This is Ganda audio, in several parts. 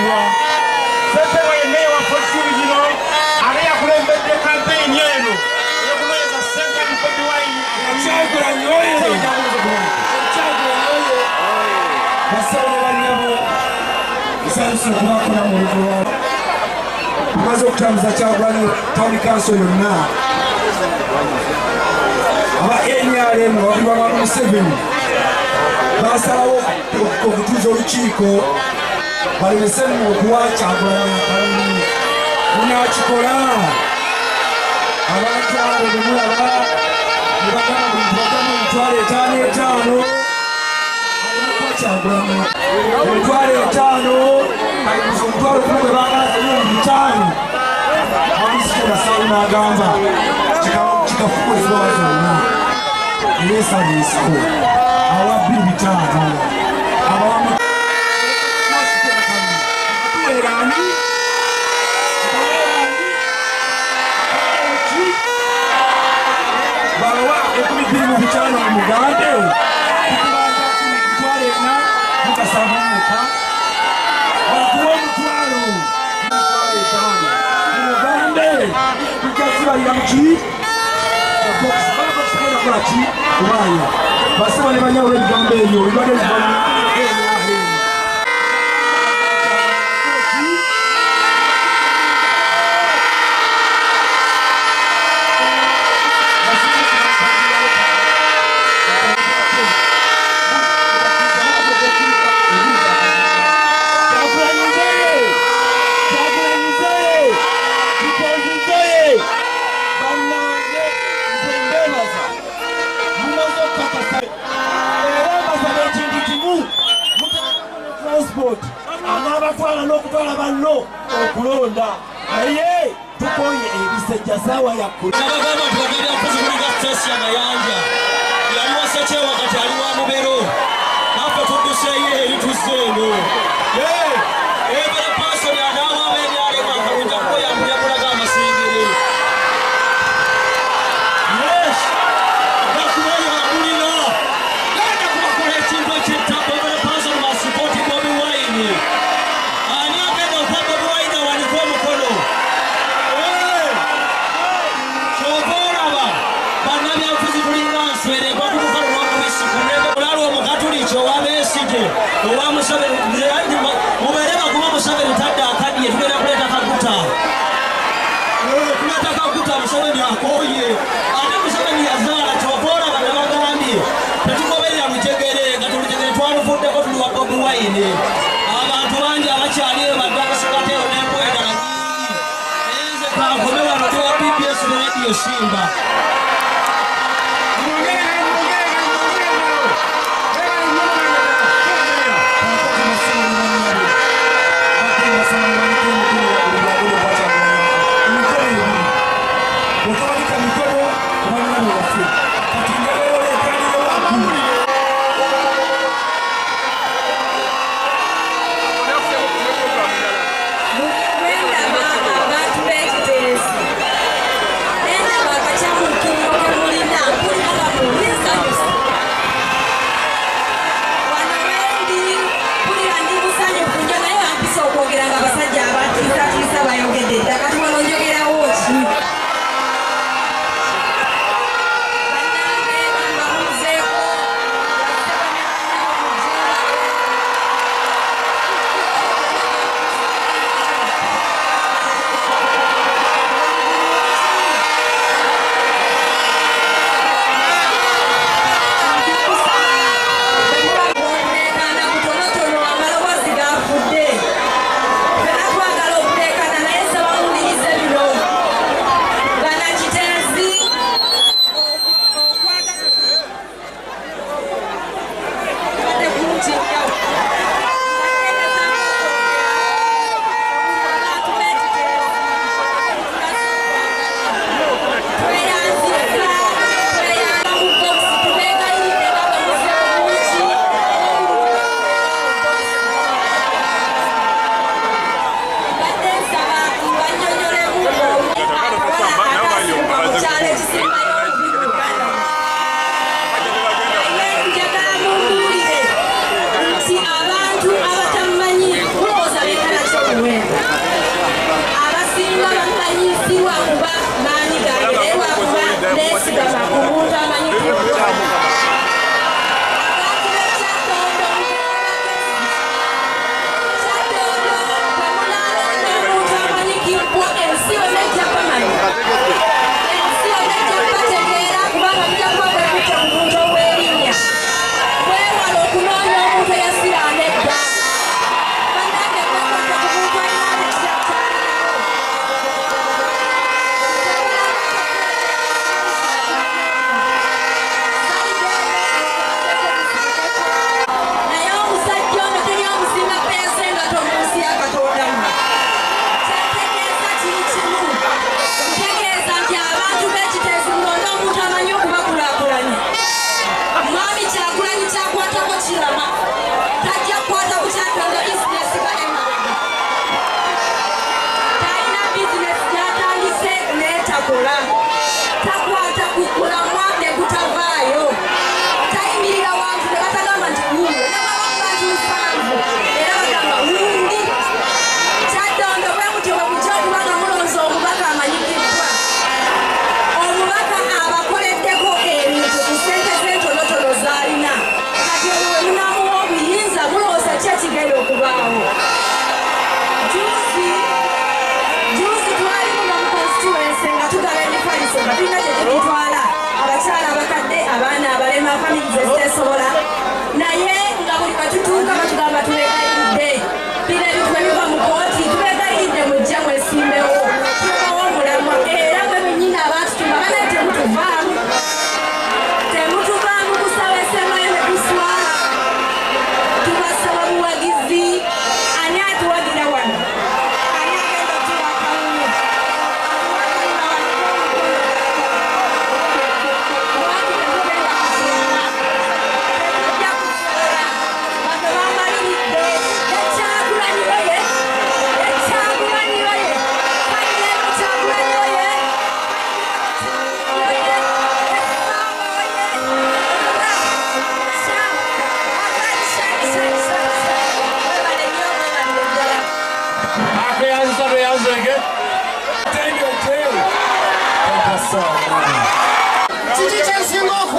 Wasswa. Ssentebe ye meeya wa Fort Gino ate yakulembedde kampeyini eno ey'okunoonyeza Ssentamu Bobi Wine. Kyagulanyi oye! Kyagulanyi oye! Bassebo ne bannyabo, nsanyuse okubaako nammwe oluvannyuma. Tumaze okutambuza Kyagulanyi Town Council yonna. Aba NRM nga bakulirwa Museveni basalawo okutuuza olukiiko balemese okuwa Kyagulanyi akalulu. Munaakikola? Abantu abo be mulaba ne bagamba buli bagamu 5,000 alina Kyagulanyi 50,000 kaliguza 10,000 gwe baagala 5,000. Amusike n'agamba kikafuku ezibala zonna eyeesala ensiko awa 2,500 abawamu tuweerani bawa 2,500 mu mugambe tukubanja 4,000 mukasanvu muka bakuwa 50,000 mugambe tujja zibalira muki ki kubaya basebo ne banyawo ebigambo ebyo bibadde biva mu NRM. Anabatwala n'okutwala banno okulonda naye tukoye ebisejja saawa ya kula. Nabagamba nti bagenda kuzibuliza Stacy Mayanja yali wa Ssekyewa kati ali wa Mubero, naffe tudduseeyo eri tuzze eno. Ebere Pasoni anaawa ab'ebyalema akalungi akukoyambulya kulaga amasengere. Yes, bakubayambulira genda kubakola ekintu eky'ettaka. Ebere Pasoni basupport Bobi Wine. Ani agenda okuwa Bobi Wine awanike omukono? Kyova olaba bannabyabufuzi tulinga nswere egwa ku lukalo lw'omubisi ku mulembe mulala omukatuliki owa Besigye owa Museveni. Mubeere baguma Museveni tadde akaddiye, tugenda kuleeta kaguta. Tuleeta kaguta, Museveni akooye. Ate Museveni yazaala, kyova olaba nabagambye tetugoberera lujegere, nga tulujegere twaluvuddeko tuli wa Bobi Wine. Abantu bangi abakyali eyo baddakusikateeyo n'embwa endala nyingi. Nze kankome wano tuwa BBS Radio Simba.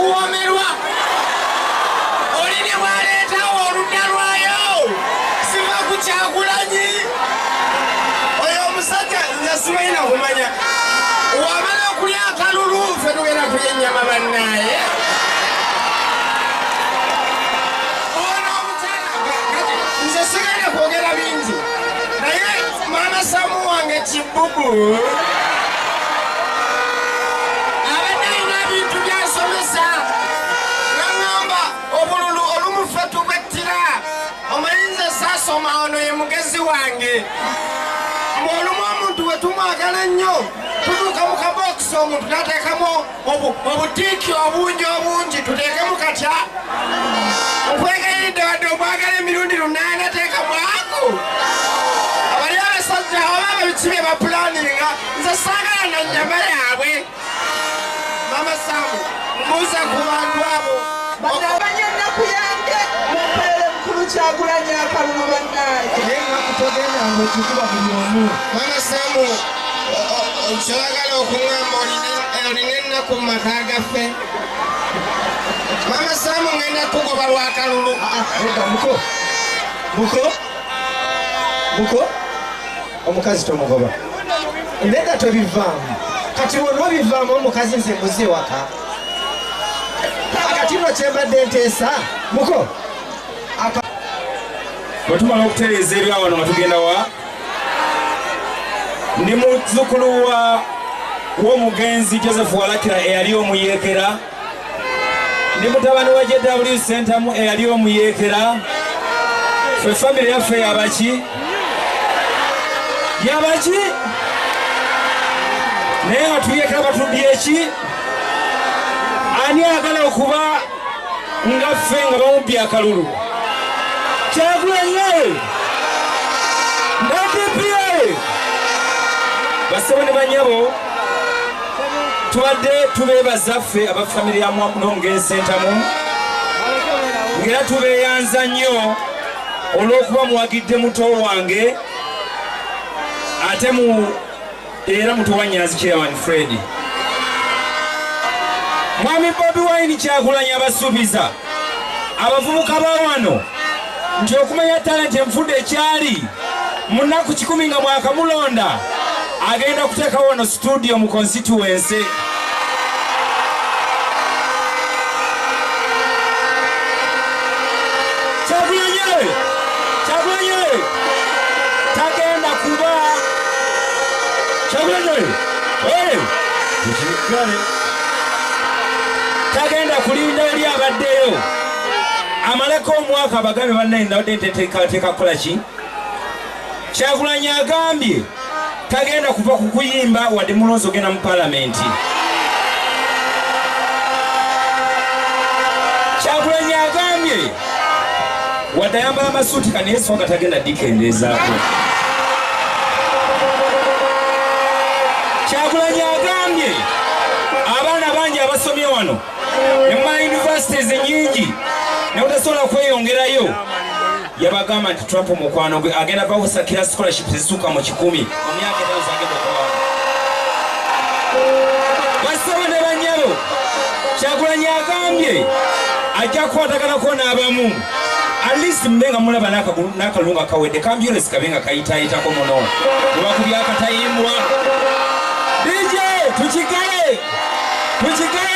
Kuwomerwa oli ne bwaleetawo oludda lwayo siva ku Kyagulanyi. Oyo omusajja nze sibalina kumanya wamala okulya akalulu ffe tugenda kulya ennyama bannaaye. Ono omukyala nze sigenda kwogera bingi naye maama Samu wange Kibubu abadde alina ebintu byasomesa naŋŋamba obululu olumu ffe tubwettira omanyi nze saasoma ono ye mugezi wange ng'olumu omuntu bwe tumwagala ennyo tutuuka mu kabokisi omuntu n'ateekamu obutiiki obungi obungi tuteekemu katya nkwegayiridde wadde omwagala emirundi 8 teekamu ako. Abali abasajja oba babiki bye bapulaninga nze saagala na nnyama yaabwe. Mama Samu mbuuza ku bantu abo bannabanya ennaku yange mumpeere mukulu Kyagulanyi akalulu bannange. Naye ennaku togenda ng'ogikuba buli omu. Mama Samu ky'oyagala okuŋŋamba olina ennaku mu maka gaffe. Mama Samu ngenda kugoba lw'akalulu. Nedda muko muko muko omukazi tomugoba nedda tobivaamu. Kati wonna obivaamu omukazi nze mbuze ewaka. Akati nno kyembadde nteesa muko. Bwe tumala okutereeza ebyawano nga tugenda wa ndi muzzukulu wa w'omugenzi Joseph Walakira eyali omuyeekera, ndi mutabani wa JW Sentamu eyali omuyeekera. Ffe famire yaffe yabaki yabaki naye nga tuyeekera batubye eki? Ani ayagala okuba nga ffe nga bamubbye akalulu? Kyagulanyi NDP. Basebo ne bannyabo tubadde tubeebaza ffe aba famire ya n'omugenzi Sentamu ng'era tubeeyanza nnyo olw'okuba muwagidde muto wange ate mu era muto wa Nyanzi Chairman Fred. Mwami Bobi Wine Kyagulanyi abasuubiza abavubuka ba wano nti okumanya talenti enfudde ekyali mu nnaku 10 nga mwakamulonda agenda kuteekawo wano studio mu constituency. Kyagulanyi Kyagulanyi tagenda kuba Kyagulanyi tagenda kulinda oli abaddeyo amaleko omwaka abagambe bannaye ndabadde nteekateeka kukola ki. Kyagulanyi agambye tagenda kuva ku kuyimba wadde mulonzi ogenda mu paalamenti. Kyagulanyi agambye wadde ayambala amasuuti kano naye songa tagenda dikendeezaako. Kyagulanyi agambye abaana bangi abasomye wano ne mu universities nnyingi ne batasobola kweyongerayo yabagamba nti Trump mukwano gwe agenda bakusakira scholarships ezisukka mu 1,000 mu myaka etaano zagenda okubawa. Basebo ne bannyabo Kyagulanyi agambye ajja kukwataganako n'abamu at least mbe nga mulaba n'akalulu nga kawedde kambulance kabe nga kayitaayitako muno bwe bakubye akatayimbwa. DJ tukigale tukigale.